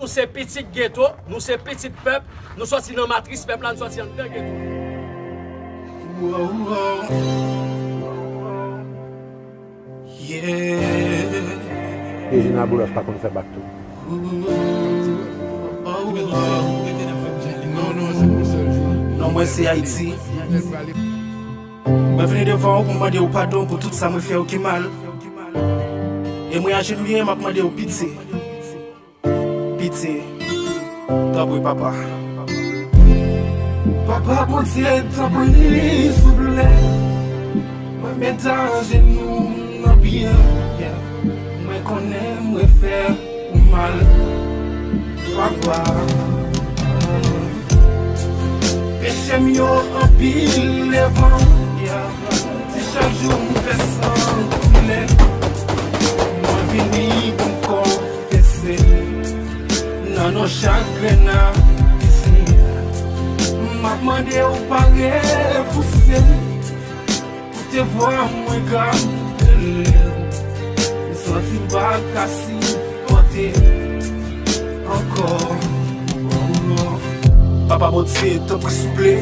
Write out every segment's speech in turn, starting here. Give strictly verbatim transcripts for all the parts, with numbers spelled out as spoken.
Nou se pitit geto, nou se pitit pèp, nou sòti nan matris pèp la, nou sòti anndan geto. Regina Boulos pa konn fè bak tou. Non, mwen se Ayiti. Mwen vini devan w pou m mande w padon pou tout sa mwen fè w ki mal. E mwen ajenouye, m ap mande w pitye. Pitye. Tanpri, papa. Papa Bondye, tanpri, souple. Mwen mete ajenou nan pye w. Mwen konnen mwen fè ou mal. Papa. Peche m yo anpil devan w. Si chak jou m fè san koule, mwen vini pou m konfese. Nan non chak grenn ayisyen, m ap mande w pa repouse. Koute vwa mwen ka rele w. M santi m pa ka sipòte ankò. Papa Bondye, tanpri souple,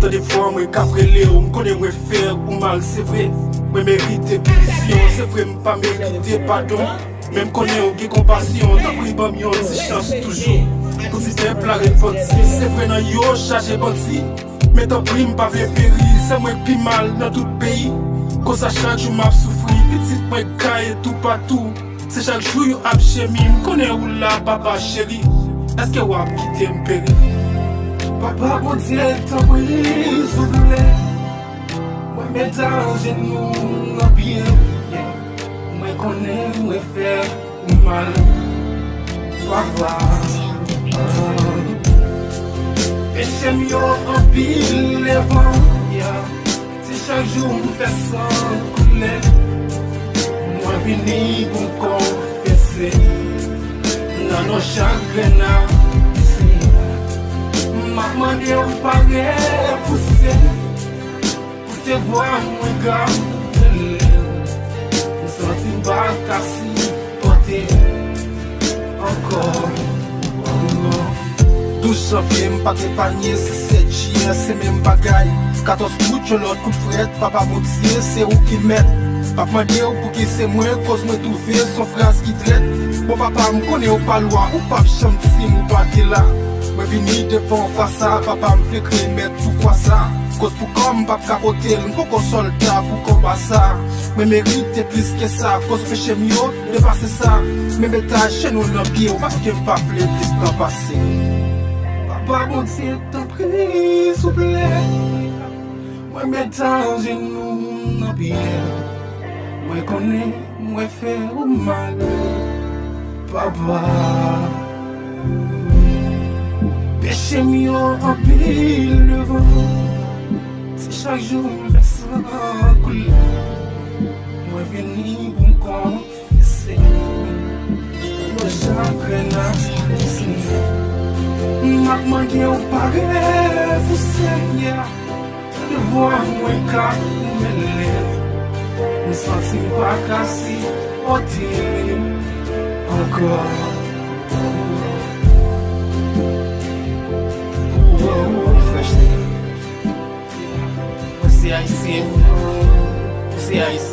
tande vwa mwen k ap rele w. M konnen mwen fè ou mal, se vre. Mwen merite pinisyon, se vre m pa merite padon. Men m konnen w gen konpasyon, tanpri ban m yon ti chans toujou. Pou di pèp la repanti, se vre nan yo chaje bandi. Men tanpri m pa vle peri, se mwen k pi mal nan tout peyi. Konsa chak jou m ap soufri, pitit mwen gaye toupatou. Se chak jou yo ap jemi, m konnen ou la, papa cheri. Èske w ap kite m peri? Papa Bondye, tanpri, souple. Mwen mete ajenou nan pye w. Mwen konnen mwen fè ou mal. Papa. Peche m yo anpil devan w. Si chak jou m fè san koule, mwen vini pou m konfese. Nan non chak grenn ayisyen, m ap mande w pa repouse. Koute vwa mwen ka rele w. M santi m pa ka sipòte ankò. Douz janvye m pa t epanye, se sèt jiyè se menm bagay. Katòz kout, yon lòt kout frèt, papa Bondye se ou ki mèt. M ap mande w pouki se mwen, koz mwen twouve s on fraz ki trèt. Bon papa, m konnen w pa lwa, ou p ap janm di m ou pa te la. Mwen vini devan w fas a papa, m vle kreye mèt pou kwa sa. Koz pou kò m p ap ka pote l, m poko sòlda pou konba sa. Mwen merite plis ke sa, koz peche m yo depase sa. Men mete ajenou nan pye w, paske m pa vle plis tan pase. Papa Bondye, tanpri, souple. Mwen mete ajenou nan pye w. Mwen konnen mwen fè ou mal, papa. Peche m yo anpil devan w. Si chak jou m fè san koule, mwen vini pou m konfese. Nan chak grenn ayisyen, m ap mande w pa repouse, yeah. Tande vwa mwen ka rele w. M santi m pa ka sipòte ankò. Fresh nigga. Mwen se ayisyen. Ou se ayisyen.